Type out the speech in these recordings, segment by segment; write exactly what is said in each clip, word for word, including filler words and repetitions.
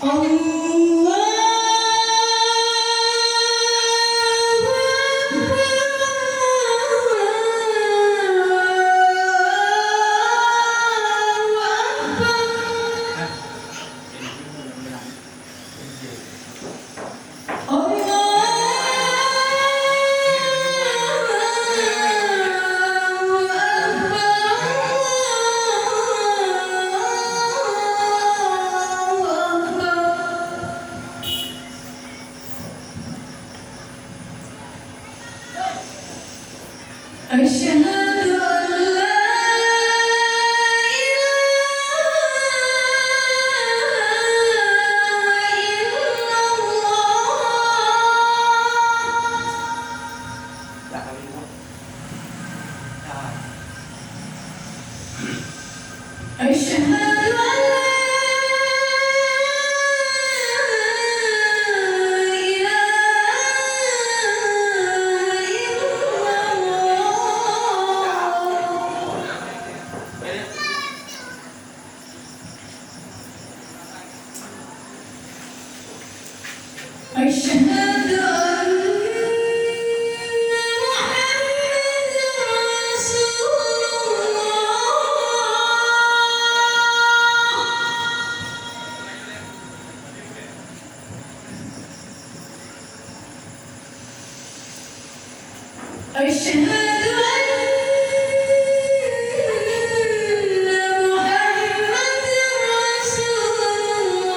Allahu Akbar, Allahu Akbar. أشهد أن لا إله إلا الله. أشهد أن لا إله إلا الله. أشهد أن محمدا رسول الله. أشهد أن محمدا رسول الله.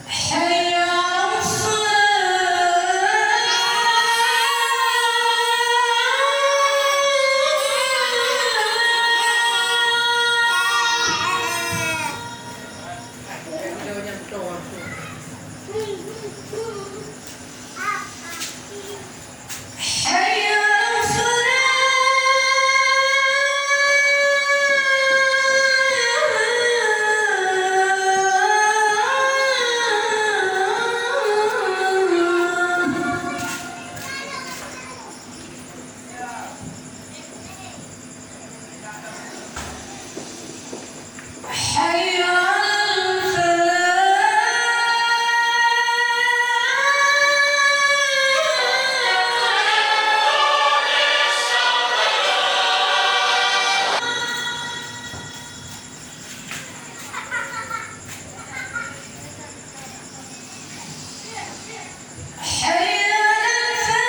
حي على الصلاة. حي على الصلاة. حي على الفلاح. حي على الفلاح.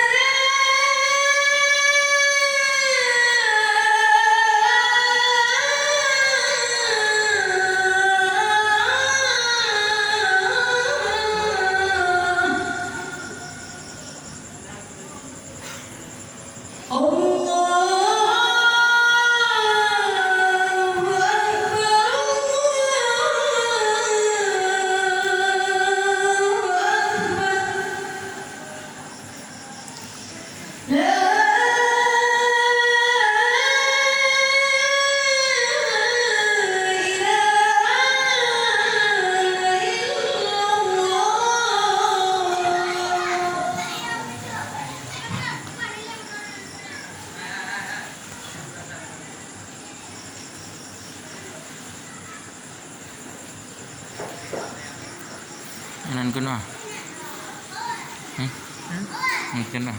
الله أكبر، الله أكبر. لا إله إلا الله. Nan keunoe. Hmm? Hmm, keunoe.